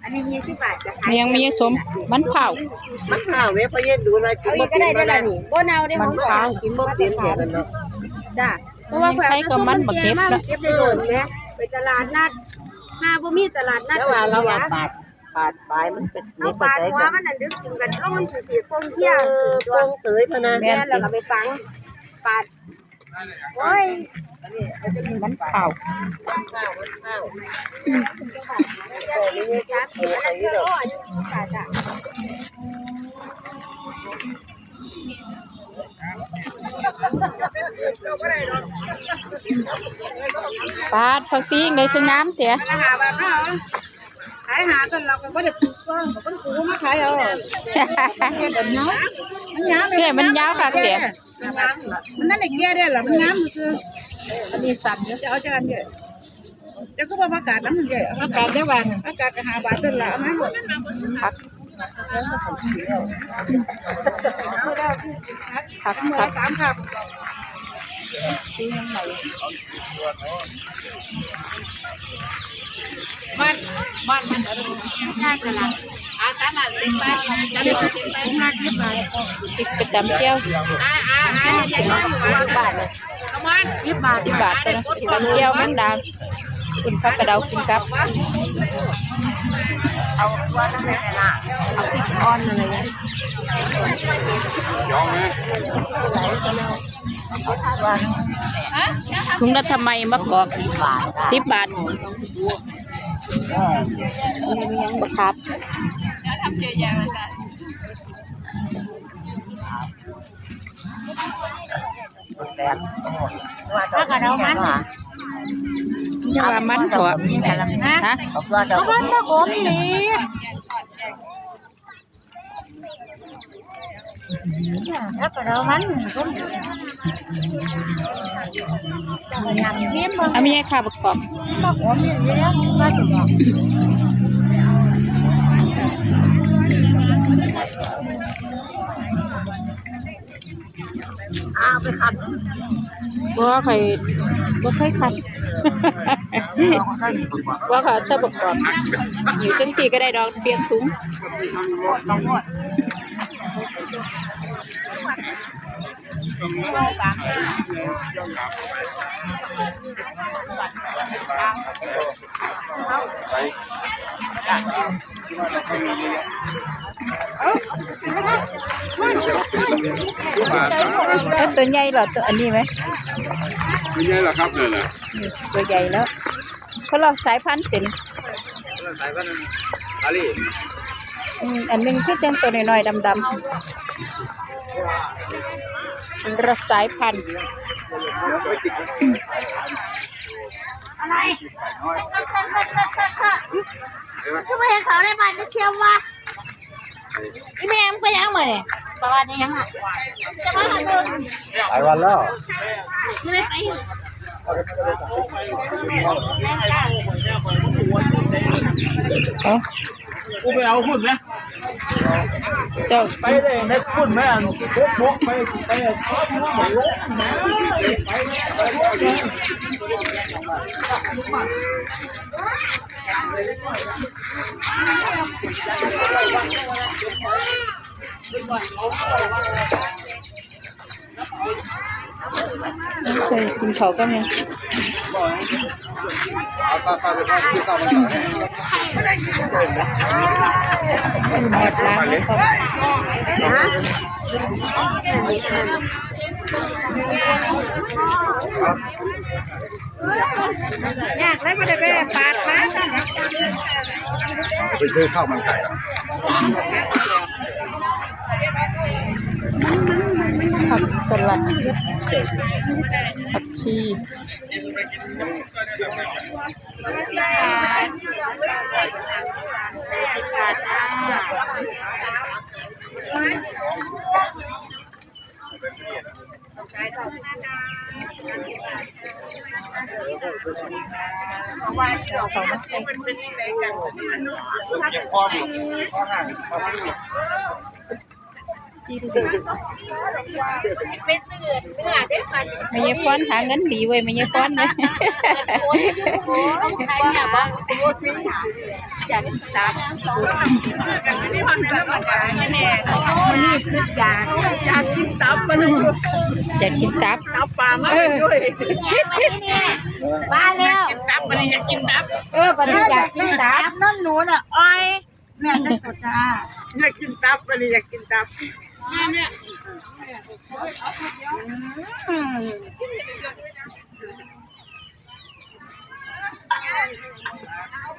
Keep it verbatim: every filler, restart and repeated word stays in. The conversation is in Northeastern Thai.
อันนี้ยี่สิบบาทจ้ะ มียังมีสม มันเผา มันเผาแม่ พ่อเย็นดูหน่อย กิน เอาอี บ่ กก็ เป็น ได้ บ่ ได้ ได้ นี่ บ่เน่าเด้ มัน ของ เผา กินบ่เป็นแค่นั้นเนาะ จ้ะ เพราะว่า ใครก็มันบ่เก็บเนาะ เก็บได้โดนแหม ไปตลาดนัด ถ้าบ่มีตลาดนัด แล้วว่า ก็ เราว่า เสีย ปาด ปาดปลายมันเป็น เอา นี่ ปาด เข้าใจ หัว กัน มันน่ะ ดึกกินกัน เอามันสิเสียโป่งเที่ยง เออ โป่งเสยพะนะ แม่น แล้วก็ไปฝัง ปาด โอ้ย มันเผา ปาด ผักชีได้คืองามแท้ ขายหาต้นเราก็บ่ได้ปลูกต้น ก็ต้นปลูกมาขายเอา เฮ็ดแบบเนาะ มันยาวเลย เนี่ยมันยาวคักแท้ มันนั่นได้เกลี้ยได้ล่ะ มันงามซื่อ อันนี้สั่นเดี๋ยวจะเอาจักอันเด้อ เจ้าก็ว่าผักกาดนำเด้อ ผักกาดจักบาทน่ะ ผักกาดก็ห้าบาทต้นละ เอามาโลด ผัก ผัก ผัก สามผัก บ้าน บ้านมัน ใช่ค่ะ เอาตลาดเต็มไป ตลาดเต็มไป ห้าสิบบาท ประจำเจ้า อ่า อ่า อ่า บาทเลย ประมาณ สิบบาท สิบบาทไปนะ ตำเจ้าแมงดา คุณผักกระเดากินกับ เอาตัวนั้นเลยนะ เอาพริกอ่อนอะไรเงี้ย ถุงละทำไมมะกอก สิบบาท บักขาด ผักกาดดองมัน อย่าว่ามันเถาะ ฮะ เอาผักกาดดอง เอามันมาขมอีหลี ผักกาดดองมัน เอาไม่ใช่ค่ะ บักกอก ผักขมอีหลีนะ ผักกาดดอง เอาไปขัด บ่ค่อย บ่เคยขัด บ่ค่ะ แต่ประกอบ อยู่จังซี่ก็ได้ดอก เปลี่ยนถุง แล้วตัวใหญ่เหรอ ตัวอันนี้ไหม ตัวใหญ่เหรอครับเนี่ยนะ อืม ตัวใหญ่แล้ว คนละสายพันธุ์เป็น คนละสายพันธุ์ อาลี อืม อันหนึ่งคือจังตัวน้อยๆ ดำๆ คนละสายพันธุ์ อะไร คือไม่เห็นเขาได้มาจะเที่ยววะ อีแม่มึงไปยังมื้อนี่ ประวัติยังอ่ะ จะมาหาเดิน หลายวันแล้ว ไม่ได้ไป เอ้า กูไปเอาหุ้นนะ เจ้า ไปเลยในหุ้นแม่อันพวกบกไป ไปเอาหุ้นมาลงนะ ไป ไป ใช่ กินเขาก็มี หมดร้านแล้วก็ อยากได้บ่ได้ไปปาดมา ไปซื้อข้าวมันไก่ ผักสลัด ผักชี เก็บพร้อม พร้อมห่าง พร้อมห่าง แม่ยายพรหาเงินดีเว้ย แม่ยายพรเนี่ย อยากกินตับ วันนี้คืออยาก อยากกินตับ มัน อยากกินตับ ตับปลามาด้วย มาแล้ว กินตับ วันนี้อยากกินตับ เออ วันนี้อยากกินตับ น้ำหนูน่ะอ้อย แม่จะกดจ้า อยากกินตับ วันนี้อยากกินตับ อืม